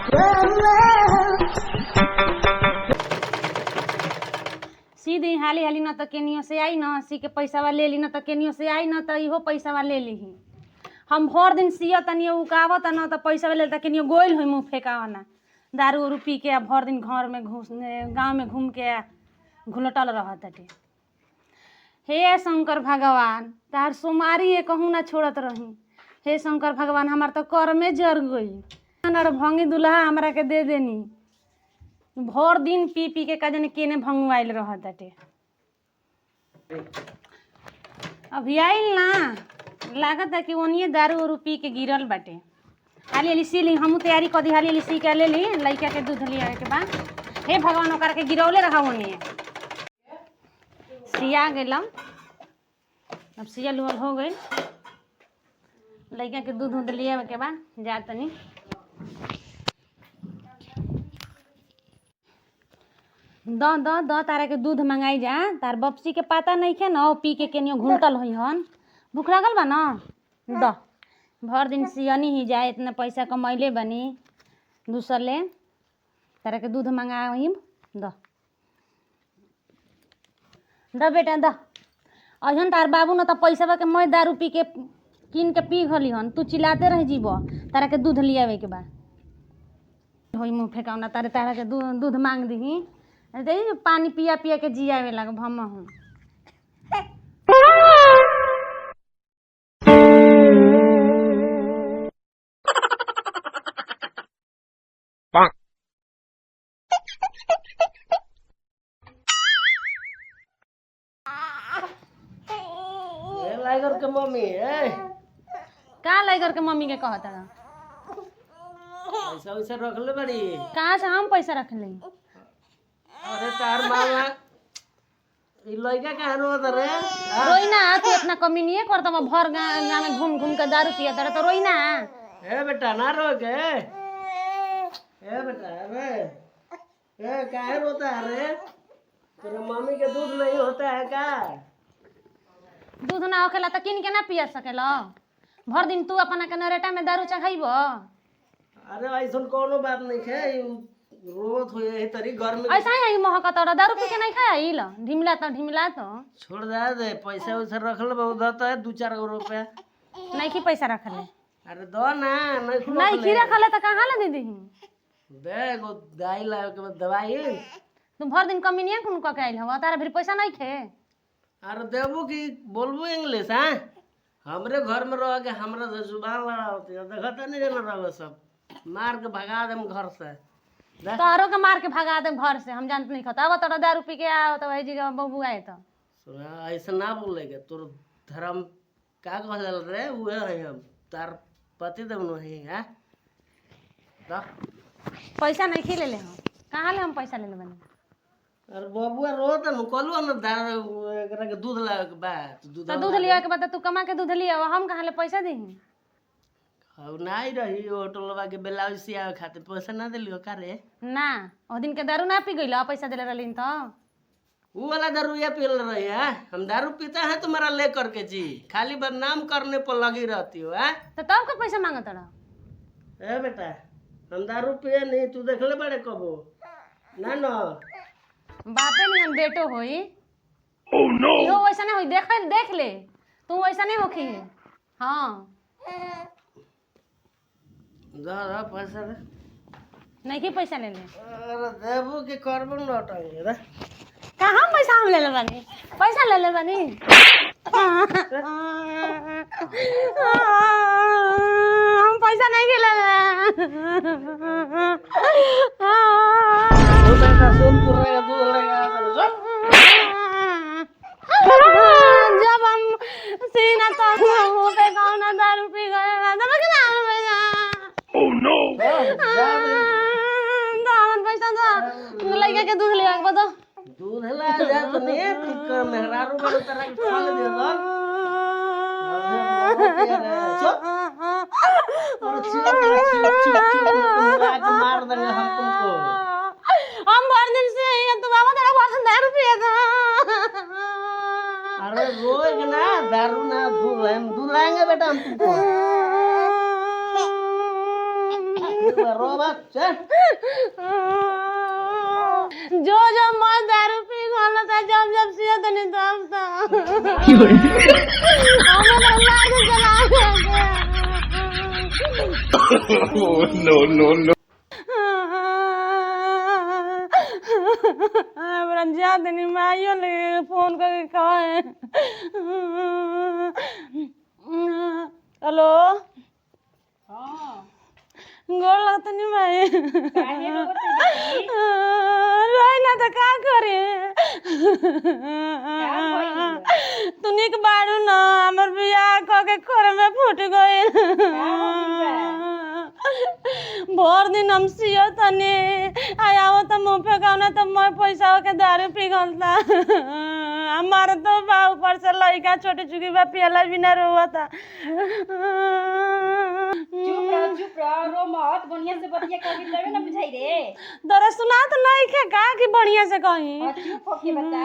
सी दी हाली हाली न त केनियो से आई न, सी के पैसावा ले ली, न त केनियो से आई न त इहो पैसावा ले लीही। हम भर दिन सिय तनी उकावत न त पैसावा ले त केनियो गोइल होई मुँह फेकावना दारू उरू पी के, आ भर दिन घर में घुस गाँव में घूम के घुलटल रहताटे। हे शंकर भगवान, तार सोमारी ये कहूँ ना छोड़त रही। हे शंकर भगवान, हमार त कर्मे जर गई और भंगी दुल्हा हमरा के दे देनी। भर दिन पी पी के का जाने केने भंगुआइल रहताटे। अभी आइल ना, लागत है कि ओनिए दारू उरू पी के गिरल बाटे। हाली हाली सी ली, हमहू तैयारी कर दी, हाली हाली सी के ले ली, लइका के दूध लियावे के बा। हे भगवान, ओकरा के गिरौले रहा ओनिए। सिया गेलम, अब सियल उअल हो गइल। लइका के दूध उध लियावे के बा, जा तनी। द द द तारा के दूध मंगाई जा, तार बपसी के पता नइखे न, ओ पी के केनियो घुलटल होई हन। भूख लागल बा न? द भर दिन सियनी ही जाए, इतना पैसा कमैले बनी दूसर ले, तारा के दूध मंगाइम। द द बेटा द। अहन तार बाबू न त पैसावा के मैं दारू पी के किन के पी गली हन, तू चिल्लाते रह जीब। तारा के दूध लियावे के बा। होई मुँह फेकाउना तारे, तारा के दूध मांग दीही। अरे पानी पिया पिया के जियावे लग भम हूँ। ए लाइगर के मम्मी, ए का लाइगर के मम्मी के कहता रहा? पैसा वैसा रखले बड़ी? कहाँ से हम पैसा रख ली? अरे तार मामा ई लइका काहे रोत रे? रोई ना, तू इतना कमी नहीं करता, मैं भर गाँव में घूम घूम के दारू पिया तारा तो रोई ना। ए बेटा ना रो के, ए बेटा, अरे ए काहे रोता है रे? तेरे मम्मी के दूध नहीं होता है का? दूध ना होखेला त किन के ना पिया सकेला? भर दिन तू अपना के नरेटा में दारू चढ़ाइब। अरे ऐसन कोनो बात नहीं है, ई रोत हो यही तरी घर में। ऐसा ही महकत और दारू पी के नहीं खाइल, ढिमला तो ढिमला तो। छोड़ दे दे, पैसा वैसा रखले बहुत दत है, 2-4 गो रुपया। नहीं की पैसा रखले? अरे दो ना, नहीं खुलो। नहीं की रखले त कहाँ ले दे दीही? दे एगो दाई लावे के बाद दवाई। तू भर दिन कमी नहीं कुन क के आइल हवा, तारा फिर पैसा नहीं खे? अरे देबू की बोलबू इंग्लिश? हाँ, हमरे घर में रह के हमरा से जुबान लड़ावती है, देखत नहीं ना रहो, सब मार के भगा देम घर से। दे। तोहरो के मार के भगा दे घर से, हम जानत नहीं खता। अब तोरा दारू पी के आओ तो जी बबू आए तो सुना, ऐसे ना बोलेगे। तोर धर्म का कहल रे, उहे है हम तार पति देव नो है। हां दा। पैसा नहीं खी ले ले हम, कहाँ ले हम पैसा ले ले बनी? अरे बबुआ रोत न कहलु न दारू एकरा के दूध लावे के बा तो दूध। तो दूध लिया के बाद तू कमा के दूध लिया, हम कहाँ ले पैसा दीही? अब नहीं रही होटलवा के ब्लाउज सियावे खातिर पैसा ना देलियो का रे? ना, ओ दिन के दारू ना पी गइल, पैसा देले रहलिन तो। वो वाला दारू ये पी रही है? हम दारू पीता है तुम्हारा ले करके जी, खाली बदनाम करने पर लगी रहती हो है। तो तब का पैसा मांगत रह? ए बेटा, हम दारू पिए नहीं, तू देखले बड़े कबो ना ना? बापे नियन बेटो होई। ओह नो, इहो वैसा नहीं होई, देख देख ले तू वैसा नहीं होखी। हाँ दा दा पैसा दे। नहीं की पैसा ले ले। अरे देबू के करबो नौटंकी रे। कहाँ पैसा हम ले ले बानी? पैसा ले ले बानी? हम पैसा नहीं ले ले। तू बेटा सोनपुर रहेगा दूध लेगा चल। जब हम सीना तो मुंह पे कौन दारू पी गए तब कितना पैसा? जा दे। दामन पैसा दो, लड़का के दूध ले बता। दूध ला जा तो नहीं तू कर मेहरारू बड़ो तरह के फल दे दो। चुप और चिप चिप चिप चिप के मार देंगे हम तुमको। हम भर दिन से ये तो बाबा तेरा भर दिन दारू पिए था। अरे रोज ना दारू ना दूध हम दूध लाएंगे बेटा हम तुमको। रो मत, चल। जो जो मैं दारू पी गल था जब जब सिया तनी तब तब हम ओकरा मार के चला No, no, no. हमरा जा तनी माइयो ले फोन करके कहे। हेलो। हाँ। गोर लगतनी माई। काहे रोवत है बेटी? रोई ना तो का करे? का भइल? तू निक बारू ना, हमर बियाह क के खोर में फूट गइल। का हो गइल बा? भर दिन हम सियो तनी आ आवत त मुँह फेंकावना त मैं पैसा के दारू पी गल था। हमारे तो बा ऊपर से लइका छोटी चुकी बा, पियला बिना रोवता। चुप रहो, चुप रहो, रो मत, बढ़िया से बतिया कभी तबे ना बुझाई रे। तोरा सुना तो नहीं खे का कि बढ़िया से कहीं? और चुप होके बता।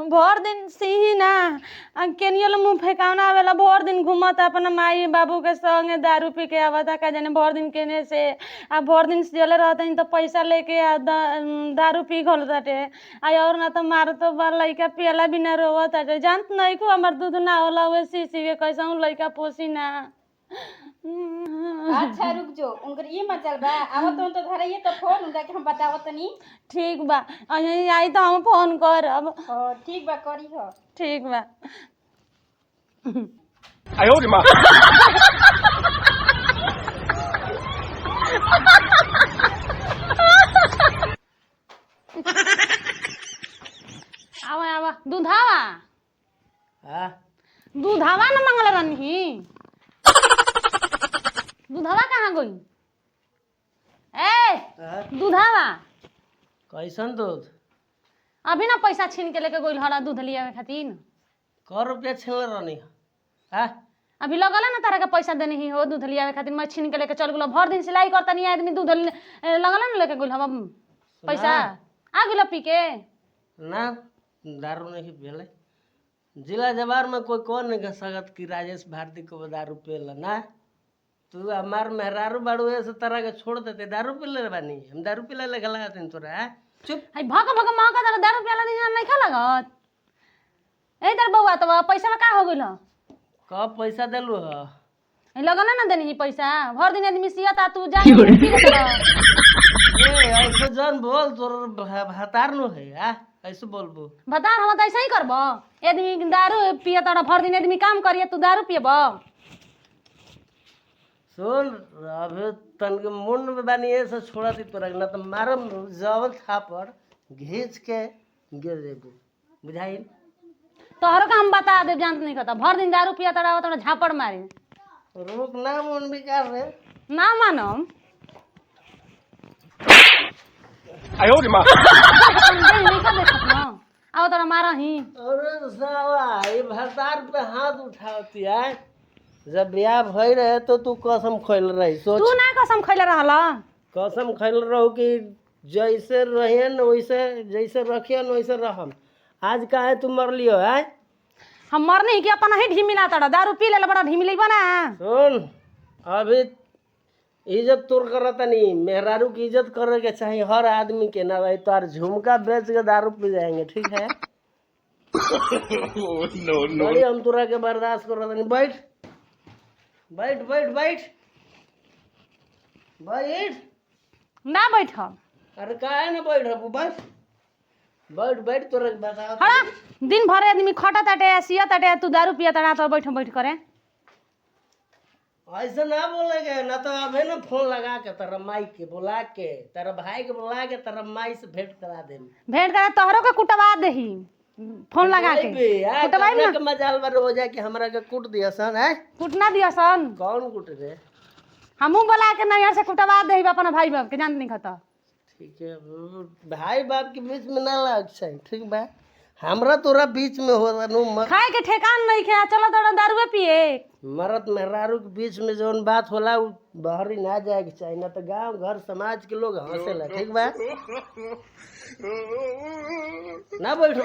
भर दिन सिही ना आ केनियो ले मुँह फेंकावना आवेला। भर दिन घूमता अपना माई बाबू के संगे, दारू पी के आवता का जाने भर दिन केने से। आ भर दिन सियले रहतनी त पैसा लेके आ दारू पी गल ताटे। आ और ना त मारतो बा, लइका पियला बिना रोवत ताटे। जानत नइखू हमर दूध ना होला, उहे सी सी के कैसहू लइका पोसी ना। अच्छा रुक जो, उनकर ये मचल बा, आवत तो धरइए तो फोन उनका के हम बतावत तनी। ठीक बा, अहीं आई त हम फोन करब। और ठीक बा, करी हो। ठीक बा। 哎呦我的妈！ आवा आवा दूधावा। हाँ। दूधावा न मंगल रहनी, दूधावा कहाँ गई ए? हाँ? दूधावा। कैसन दूध? अभी ना पैसा छीन के लेके गइल हरा दूध लियावे खातिर। क रुपया छीनले रहनी? हाँ? अभी लगल ना तारा के पैसा देने ही हो दूध लियावे खातिर, मैं छीन के लेके चल गेलो। भर दिन सिलाई करता नहीं आदमी, दूध लगल ना लेके गइल हम पैसा आ गेल पी के। ना, दारू नहीं पियले। जिला जवार में कोई कौन नहीं कह सकत कि राजेश भारती को दारू पियला ना। तू हमार मेहरारू बाड़ू ऐसे तरह के छोड़ देते, दारू पी ले बानी हम, दारू पी ले लगा तोरा, हाँ? चुप। हई भक भक महक तारा, दारू पियाला नहीं नहीं खा लागत। ए दर बउआ, तो पैसा में का हो गेल? कब पैसा देलू ह? लगल ना देनी ही पैसा, भर दिन आदमी सियता तू जा के पी लेत रह। ए ऐसे जन बोल, तोर भतार नु है आ ऐसे बोलबू? बता, हम तो ऐसे ही करब। आदमी दारू पिए तोरा, भर दिन आदमी काम करिए, तू दारू पियब? सुन, अभी तन के मुंड में बानी ऐसे छोड़ा दी तोरा ना तो मारम जवन थापड़ घींच के गिर जेबू, बुझाइल? तोहरो का हम बता देब, जानत नहीं कहता। भर दिन दारू पिए तोरा, तोरा झापड़ मारी। रुक ना, मन बिगाड़ रे। ना मानम। 哎呦我的妈！ नहीं का देखत ना आओ तोरा मारा ही। अरे साला, ये भतार पे हाथ उठावती है। जब ब्याह भई रहे तो तू कसम खैल रही, सोच। तू ना कसम खैले रहल। कसम खैल रहो कि जैसे रहियन वैसे, जैसे रखियन वैसे रहम। आज काहे तू मर लियो है? हम मरनी कि अपन ही ढीमिला तोरा, दारू पी ले बड़ा ढीमिले बना। सुन, अभी इज्जत तोर करत नहीं, मेहरारू की इज्जत करे के चाहिए हर आदमी के ना भाई, तोर झुमका बेच के दारू पी जाएंगे, ठीक है? No, no. बड़ी हम तोरा के बर्दाश्त करत नहीं। बैठ बैठ बैठ बैठ बैठ। ना बैठब। अरे काहे ना बैठ, बस बैठ बैठ, तोरा के बताओ। हड़ा, दिन भर आदमी खटा ताटे सिया ताटे, तू दारू पिया ताड़ा तो बैठ बैठ करे। ऐसे ना बोलेगे ना तो अबे ना फोन लगा के तेरा माई के बुला के, तेरा भाई के बुला के तेरा माई से भेंट करा दे। भेंट करा तोहरो के कुटवा देही फोन लगा के। कुटवाई ना। के मजाल बार हो जाए कि हमरा के कूट दिया सन है। कुटना दिया सन। कौन कूट रे? हमहू बोला के नैहर से कुटवा देही अपना भाई बाप के, जानत नहीं खता। ठीक है, भाई बाप के बीच में ना लाग चाहिए, ठीक बा? हमरा तोरा बीच में हो नु खाए के ठेकान नहीं खे, चलो तोरा दारूए पिए। मरद मेहरारू के बीच में जौन बात होला उ बाहरी ना जाए के चाही, ना तो गांव घर समाज के लोग हंसेला, ठीक बा? ना बैठो।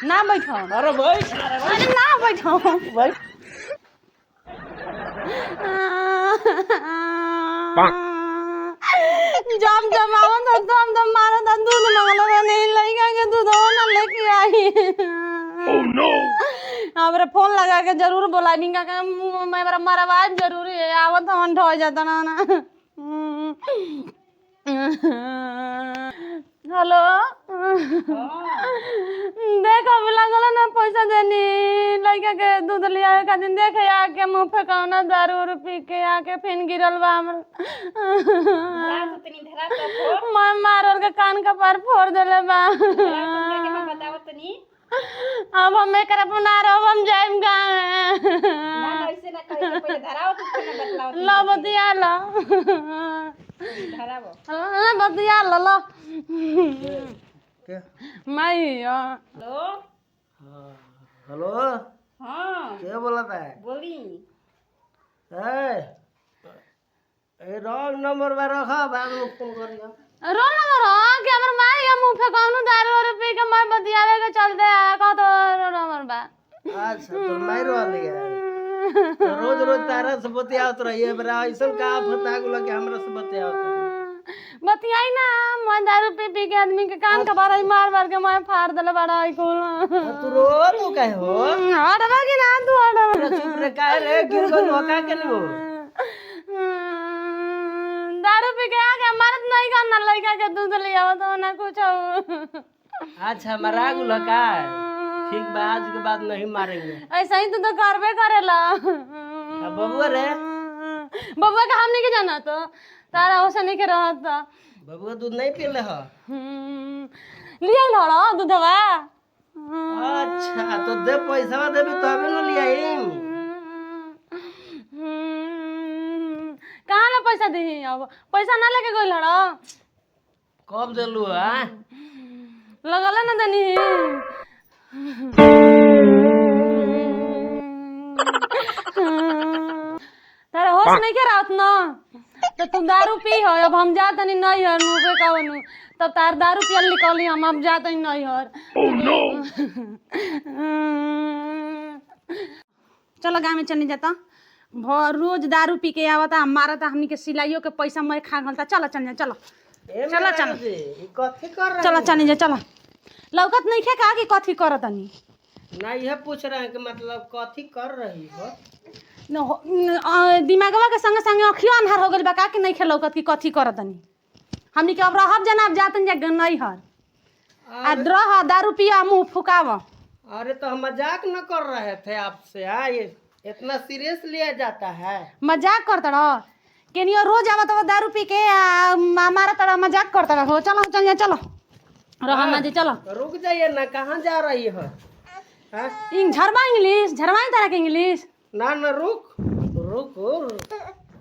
ना बैठो। अरे बैठ। अरे ना बैठो। बैठ। जब जब आवत तब तब मारत, दूध मंगल नहीं, लइका के दूध ना लेके आई। Oh no! हमरा फोन लगा के जरूर बोला इनका के मैं बड़ा मरवाए जरूरी है। आवत हम ढो जाता ना ना। हेलो, देख अभी लागल ना पैसा देनी लइका के दूध लिया खातिर, देख आके मुंह फेंकौना दारू उरू पी के आके फिर गिरल बा हमर। धरा तो तनी, धरा तो फोन। मैं मारल के कान का पर फोड़ देले बा। धरा तो उनका के हम बतावत तनी। अब हम एकरा अपना रहब, हम जाइम गाँव। ना ना, ऐसे ना कहे के, पहले धराओ तो फिर ना बतलाओ। लो बतिया लो। धरावो। लो बतिया लो, लो। क्या? माई। हेलो। हाँ, हेलो। हाँ। के बोलत है? बोली। ए ए, रॉन्ग नंबर बा, रख, बाद में फोन करियो। रोल नंबर हो कि हमर माई के मुंह फेंकौनु दारू उरू पी के, मैं बतियावे के चलते आ कहो तो रोल नंबर बा। अच्छा, तो मार वाली है तो रोज रोज तारा से बतियावत रहिए बरा, ऐसन का फता गुला कि हमरा से बतियावत रही? बतियाई ना, मैं दारू पी पी के आदमी के कान के बारे मार मार के मैं फाड़ देले बड़ा आई कुल। आ, तू रो तू काहे हो? हटबा कि ना तू? हटबा? चुप रे, काहे रे गिर गइल हो का के हो? दारू पी के आके मारत नहीं करना, लड़का के दूध ले आवत हो ना कुछ। अच्छा, मरा गुल का? ठीक बा, आज के बाद नहीं मारेंगे। ऐसा ही तू तो करबे करेला। अब बबुआ रे? बबुआ के हमनी के जाना तो तारा ओसे नहीं के रहत। बबुआ दूध नहीं पीले हो? लिया लड़ो दूधवा। अच्छा, तो दे, पैसा देबी तबे न लियाई। कहाँ ना पैसा दी? अब पैसा ना लेके गइल हड़ो। कब देलू? आ लगल ना दनी। तारा होश नहीं के रात ना तो तुम दारू पी हो। अब हम जा तनी नहीं हर मुंह पे कवनु तब तार दारू पियल निकली, हम अब जा तनी नहीं हर। Oh no! चलो गाँव में चलने जाता। भर रोज दारू पी के आवता, मारता, हमनी के सिलाइयों के पैसा मैं खा गलता। चलो चल जा, चलो। ए चलो, चलो। जी, ई कथी कर रहे? चलो चल जा, चलो। लौकत नहीं खे का कि कथी करत तनी? ना, यह पूछ रहे हैं कि मतलब कथी कर रही हो? न दिमागवा के संगे संगे अखियो अन्हार हो गेल बा का कि नहीं खे लौकत कि कथी करत तनी? हमनी के अब रहब जना, अब जातन जा नहीं हर आ रह, दारू पिया, मुंह फुकाव। अरे, तो हम मजाक न कर रहे थे आपसे। हाँ, ये इतना सीरियस लिया जाता है? मजाक करत रह? केनियो रोज आवत हो दारू पी के आ मारत रह, मजाक करत रह। चलो चल जा, चलो रह ना जी, चलो। रुक जाइए ना, कहाँ जा रही हो? हाँ? इंग झरवा इंग्लिश झरवाई तारा के इंग्लिश। ना ना, रुक रुक,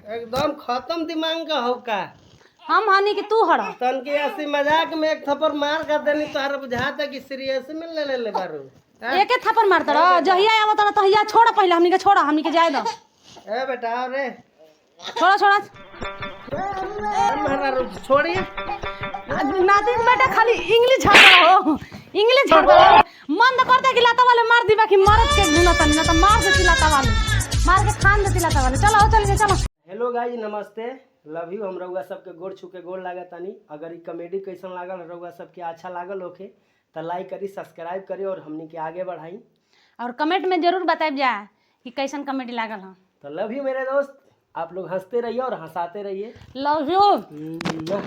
एकदम खत्म दिमाग का हो का? हम हनी कि तू हर? तन के ऐसी मजाक में एक थप्पड़ मार कर देनी, तोहरा बुझाता कि सीरियस में ले ले ले बारू, हाँ? एके थप्पड़ मारत रह, जहिया आवत रह तहिया। छोड़ पहले हमनी के, छोड़ हमनी के, जाए दो। ए बेटा, अरे। छोड़ा छोड़ा। महाराज, छोड़िए। नातिन बेटा, खाली इंग्लिश झाड़ हो, इंग्लिश झाड़ हो। मन तो करता कि लाता वाले मार दी, बाकी मरद के गुना तनी ना तो मार देती, लाता वाले मार के खान देती लाता वाले। चलो चल चलो। हेलो गाइज, नमस्ते, लव you. हम रउआ सबके गोड़ छू के गोड़ लागत तानी। अगर ई कॉमेडी कैसन लागल रउआ सबके, अच्छा लागल होखे तो लाइक करी, सब्सक्राइब करी और हमनी के आगे बढ़ाई। और कमेंट में जरूर बताइब जा कि कैसन कॉमेडी लागल हो। तो लव you मेरे दोस्त, आप लोग हंसते रहिए और हंसाते रहिए। Love you. मुआ।